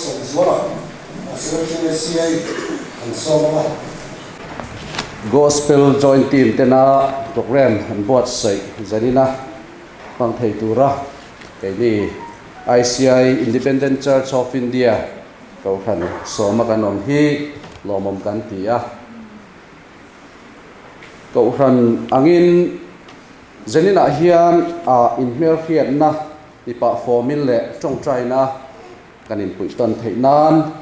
Malsawmzuala, Secretary ACA an sawm ang a. Gospel Joint Team tena programme an buatsaih zanina hmang thei tura keini ICI Independent Church of India Kohhran sawma kan awm hi lawmawm kan ti a. Kohhran angin zaninah hian a inhmelhriatna ti pah fawmin leh tawngtaina kan inpuih tawn theih nan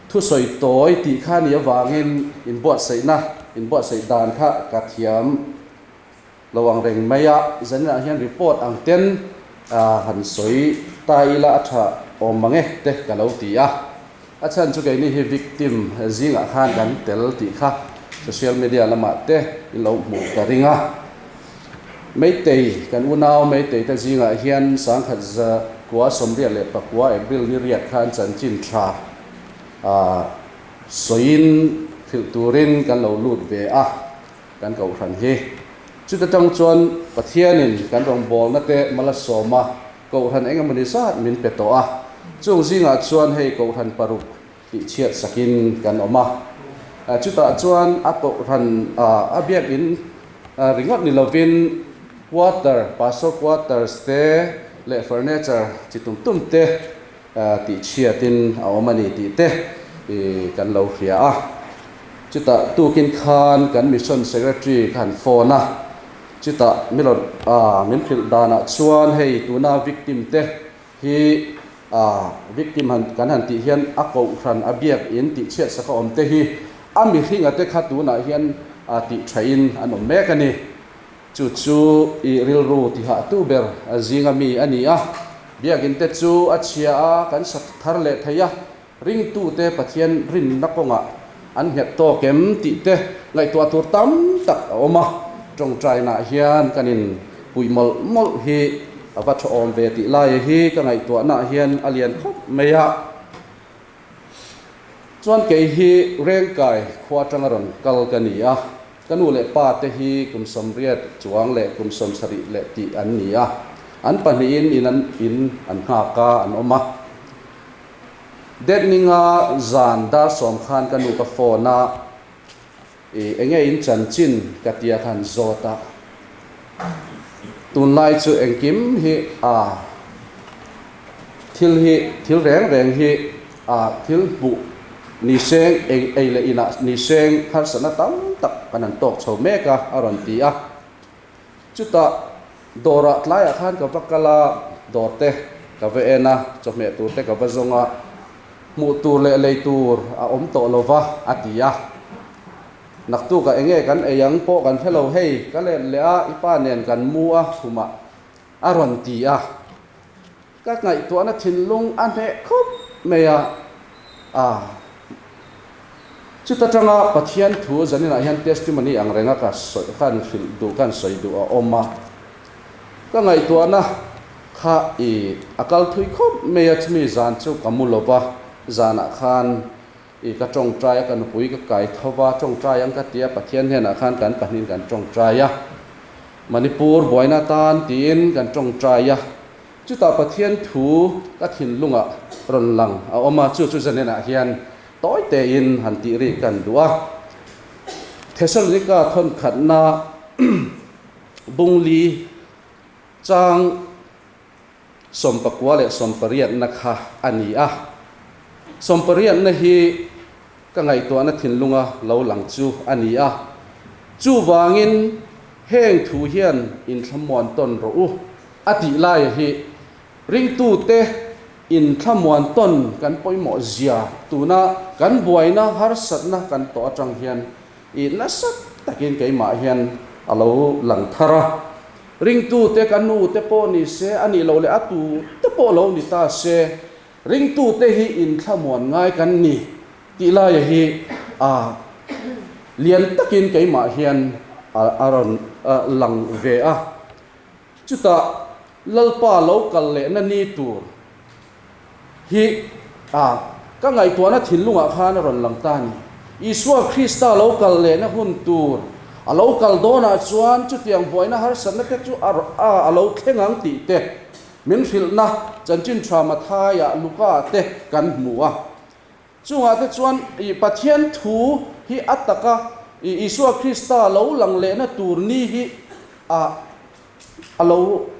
thusawi tawi tih kha ni avangin inbuatsaihna inbuatsaih dan kha ka thiam lo ang reng mai a, zaninah hian report ang ten han sawi ta ila a tha awm mang e te ka lo ti a, a chhan chu keini hi victim zingah khan kan tel tih kha social media lamah te in lo hmuh ka ring a. Meitei, kan unau Meitei te zingah hian sangkhat za kua 89 April ni riat khan chanchin tha sawiin hrilh turin kan lo lut ve a, kan kohhran hi. Chuta tang chuan Pathianin kan rawngbawlna te mal a sawm a, kohhran eng emawni zat min pe tawh a. Chung zingah chuan hei kohhran paruk tihchhiat sakin kan awm a. Chutah chuan a kohhran a biakin ringawt ni lovin quarter, pastor quarters te leh furniture chi tum tum te tihchhiatin a awm a ni tih te kan lo hria a. Chutah tukin khan kan mission secretary kha han phone a, chutah mi rawn min hrilh danah chuan hei tuna victim te Hi a victim han kan han tih hian a kohhran a biak in tih chhiat sak a awm te hi a mihring a te kha tunah hian a tih tha in an awm mek a ni. Chu chu i rilru ti hah tu ber zinga mi a ni a. Biak in te chu a chhia a kan sak thar leh thei a, ringtu te Pathian rinna kawngah an nghet tawk em tih te ngaihtuah tur tam tak a awm a, tawngtainah hian kan in puih mawlh mawlh hi a va tha awm ve tih lai hi ka ngaihtuahnaah hian a lian khawp mai a. Chuan kei hi Rengkai khua atanga rawn kal ka ni a, ka nu leh pa te hi kum 80 chuang leh kum 70 leh tih an ni a, an pahnihin in an in an nghak a an awm a. Detninga zan dar 10 khan ka nu ka phone a, i enge in chanchin ka tia khan zawt a, tunlai chu engkim hi a thil hi thil reng reng hi a thil hmuh ni seng eng ei leh inah ni seng harsatna tam tak kan han tawk chho mek a a rawn ti a. Chutah dawrah tlaiah khan ka va kal a, dawr te ka va en a, chawhmeh tur te ka va zawng a, hmuh tur leh lei tur a awm tawh lo va, a ti a. Naktukah eng nge kan ei ang pawh kan hre lo, hei ka let leh a, i pa nen kan mu a khumah a rawn ti a. Ka ngaihtuahna thinlung a hneh khawp mai a, a chuta tanga Pathian thu zaninah hian testimony ang renga ka sawi khan hrilh duh khan sawi duh a awm a, ka ngaihtuahna kha i a kal thui khawp mai a, chumi zan chu ka mu lo va, zanah khan i ka tawngtai a, ka nupui ka kai tho va, tawngtai ang ka ti a, Pathian hnenah khan kan pahnihin kan tawngtai a, Manipur buaina tan tiin kan tawngtai a. Chutah Pathian thu ka thinlungah rawn lang a awm a, chu chu zanenah hian tawi tein han tih rik kan duh a. Thesalonika thawnkhatna bungli chang 19 leh 18na kha a ni a. 18na hi ka ngaihtuahna thinlunga lo lang chu a ni a. Chuvangin heng thu hian inthlamuan tawn rawh u. A tih laia hi ringtute inthlamuan tawn kan pawimawh zia tuna kan buaina harsatna kan tawh atang hian i nasa takin keimah hian a lo lang thar a. Ringtute ka nu te pawh ni se, a nih loh leh a tu te pawh lo ni ta se, ringtute hi inthlamuan ngai kan ni tih laia hi a lian takin keimah hian a rawn lang ve a. Chutah Lalpa lo kal lehna ni tur hi a ka ngaihtuahna thinlungah khan a rawn lang ta a ni. Isua Krista lo kal lehna hun tur a lo kal dawnah chuan chutiang buaina harsatna te chu a a lo thleng ang tih te. Min hrilhna Chanchin Tha Mathaia Luka te kan hmu a. Chungah te chuan i Pathian thu hi a taka i Isua Krista lo lang lehna tur ni hi a a lo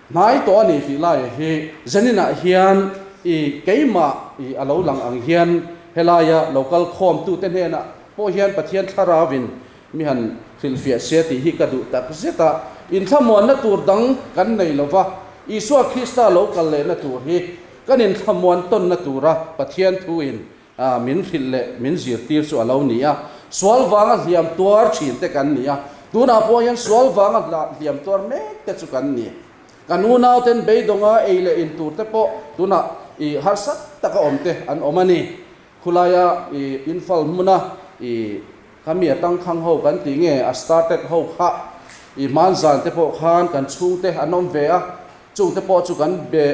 hnai tawh a ni tih laia hi Zaninah hian i keimah i a lo lang ang hian helaia lo kal khawmtute hnenah pawh hian Pathian Thlarauin mi han hrilhfiah se tih hi ka duh tak zet a, inthlamuanna tur dang kan nei lo va, Isua Krista lo kal lehna tur hi kan inthlamuan tawnna tura Pathian thuin min hrilh leh min zirtir chu a lo ni a, sual vanga hliam tuar thin te kan ni a, tunah pawh hian sual vanga hliam tuar mek te chu kan ni. Kan unauten beidawnga ei leh in tur te pawh tunah i harsa taka awm te an awm a ni. Khulaia i infal hmuna i khami a tangkhang ho kan tih nge a started ho kha i hmanzan te pawh khan kan chhungte an awm ve a, chungte pawh chu kan be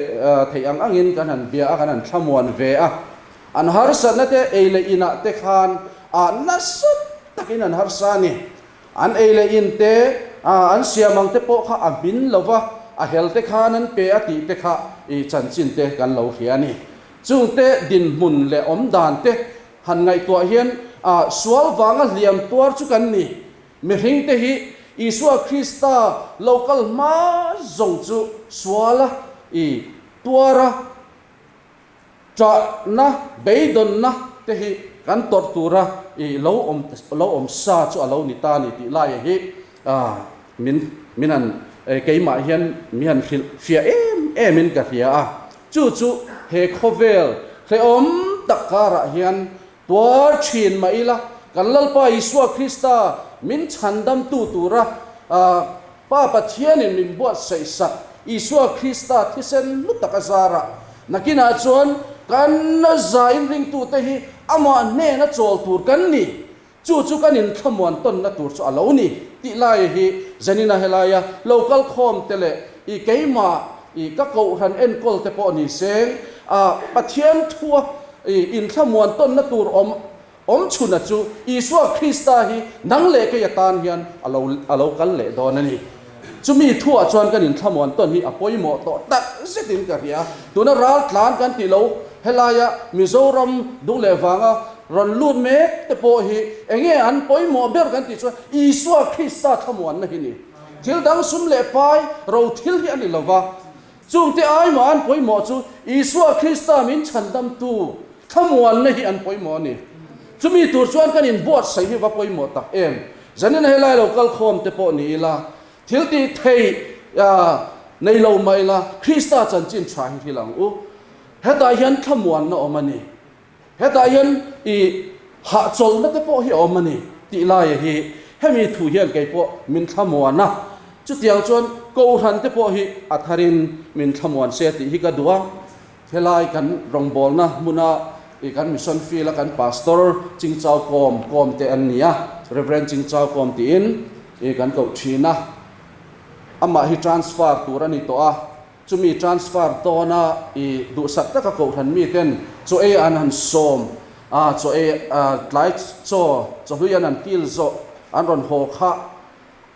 theih ang angin kan han bia a, kan han thlamuan ve a. An harsatna te ei leh inah te khan ah nasa takin an harsa a ni. An ei leh in te an siam ang te pawh kha a hmin lo va, a hel te khan an pe a tih te kha i chanchin te kan lo hria a ni. Chungte dinhmun leh awmdan te han ngaihtuah hian sual vanga hliam tuar chu kan ni. Mihringte hi Isua Krista lo kal hma zawng chu suala i tuara ṭahna, beidawnna te hi kan tawrh tura i lo awm lo awm sa chu a lo ni ta a ni tih laia hi min min han keimah hian mi han hrilh fiah em em in ka hria a. Chu chu he khawvel hrehawm tak karah hian tuar thin mah ila, kan Lalpa Isua Krista min chhandamtu tura Pa Pathianin min buatsaih sak Isua Krista thisen hlu tak a zarah nakinah chuan kan za inringtute hi amah hnena chawl tur kan ni. Chu chu kan inthlamuan tawnna tur chu a lo ni tih lai hi Zanina helaia lo kal khawm te leh i keimah i ka kohhran enkawl te pawh ni seng a Pathian thua i inthlamuan tawnna tur awm awm chhuna chu Isua Krista hi nang leh kei atan hian a lo a lo kal leh dawn a ni. Chumi thuah chuan kan inthlamuan tawn hi a pawimawh tawh tak zetin ka hria. Tuna ral tlan kan tih lo helaia Mizoram dung leh vanga rawn lut mek te pawh hi enge an pawimawh ber kan tih chuan Isua Krista thlamuanna hi ni. Thil dang sum leh pai ro thil hi a ni lova, chungte aimah an pawimawh chu Isua Krista min chhandamtu thlamuanna hi an pawimawh a ni. Chumi tur chuan kan inbuatsaih hi va pawimawh tak em. Zanin helai lo kal khawm te pawh ni ila, thil tih theih nei lo mah ila Krista chanchin tha hi hrilh ang u. Hetah hian thlamuanna awm a ni. Hetah hian i hahchawlhna te pawh hi a awm a ni tih laia hi hemi thu hian kei pawh min thlamuan a, chutiang chuan Kohhran te pawh hi a tharin min thlamuan se tih hi ka duh a. Helai kan rawngbawlna hmuna i kan mission field a kan pastor Chingchau Kawm kawm te an ni a, Reverend Chingchau Kawm tiin i kan koh thin a, amah hi transfer tur a ni tawh a. Chumi transfer tawna i duhsak taka kohhran miten chaw ei an han sawm a, chaw ei tlai chaw chawhlui an han kil zawh an rawn haw kha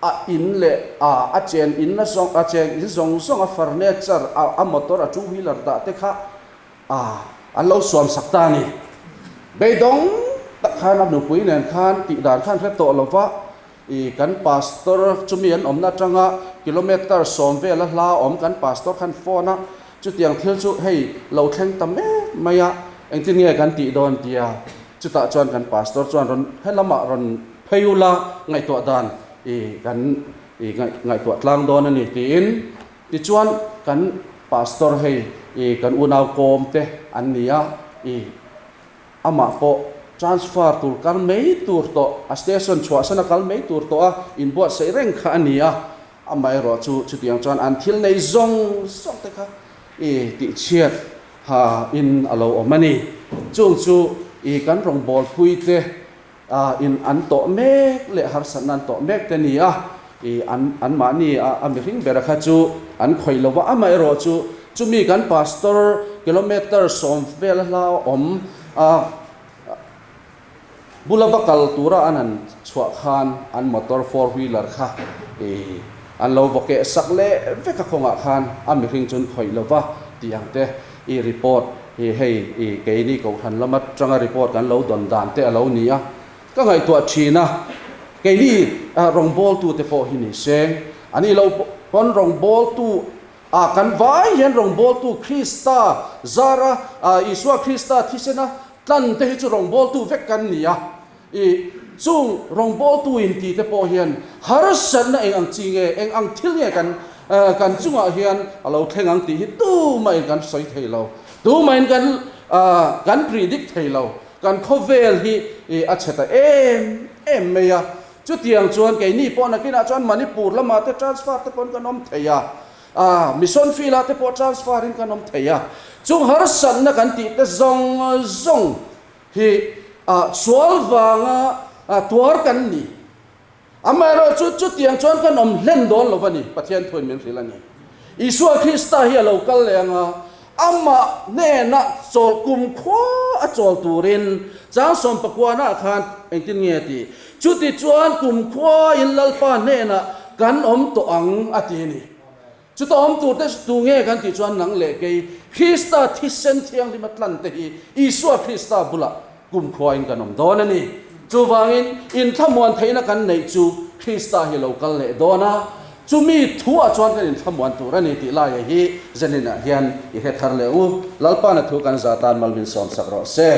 a in leh a a chen in a zawng a chen in zawng zawng a furniture a a motor a two wheeler dah te kha a an lo suam sak ta a ni. Beidawng tak khan a nupui nen khan tih dan khan hre tawh lova I kan pastor chumi an awmna atanga kilometer 10 vela hla awm kan pastor khan phone a, chutiang thil chu hei lo thleng ta mek mai a, engtin nge kan tih dawn tia chutah chuan kan pastor chuan rawn helamah rawn phei ula ngaihtuah dan i kan i ngaihtuah tlang dawn a ni tiin tichuan kan pastor hei i kan unau kawm te an ni a i Amah pawh transfer tur kal mai tur tawh, a station chhuahsan a kal mai tur tawh a inbuatsaih reng kha a ni a. Amaherawh chu chutiang chuan an thil nei zawng zawng te kha i tihchhiat ha in a lo awm a ni. Chung chu i kan rawngbawlpui te in an tawh mek leh harsatna an tawh mek te ni a, i an anmahni a a mihring bera kha chu an khawih lo va, amaherawh chu chumi kan pastor kilometer 10 vel a hla awm a bula va kal tura an han chhuah khan an motor four wheeler kha i. An lo vaw keh sak leh vek a kawngah khan a mihring chu an khawih lo va tih ang te i report hi hei i keini kohhran lam atanga report kan lo dawn dan te a lo ni a. Ka ngaihtuah thin a, keini rawngbawltute pawh hi ni seng a nih loh pawn rawngbawltu ah kan vai hian rawngbawltu Krista zara Isua Krista thisena tlan te hi chu rawngbawltu vek kan ni a. I chung rawngbawltu in tih te pawh hian harsatna eng ang chi nge, eng ang thil nge kan kan chungah hian a lo thleng ang tih hi tumahin kan sawi thei lo, tumahin kan kan predict thei lo. Kan khawvel hi a chhe ta em em mai a, chutiang chuan keini pawh nakinah chuan Manipur lamah te transfer te pawhin kan awm thei a, Mission field ah te pawh transfer in kan awm thei a, chung harsatna kan tih te zawng zawng hi sual vanga tuar kan ni. Amaherawhchu chutiang chuan kan awm hlen dawn lo va ni, Pathian thuin min hrilh a ni. Isua Krista hi a lo kal leh ang a, amah hnenah chawl kumkhua a chawl turin chang sawmpakuanah khan engtin nge a ti? Chutichuan kumkhuain Lalpa hnenah kan awm tawh ang a ti a ni. Chuta awm turte chu tu nge kan tih chuan nang leh kei Krista thisen thianghlim a tlan te hi Isua Krista bulah kumkhuain kan awm dawn a ni. Chuvangin inthlamuan theihna kan neih chu Krista hi lo kal leh dawn a, chumi thuah chuan kan inthlamuan tur a ni tih laia hi Zeninah hian i hre thar leh u. Lalpana thu kan za tan mal min sawmsak rawh se.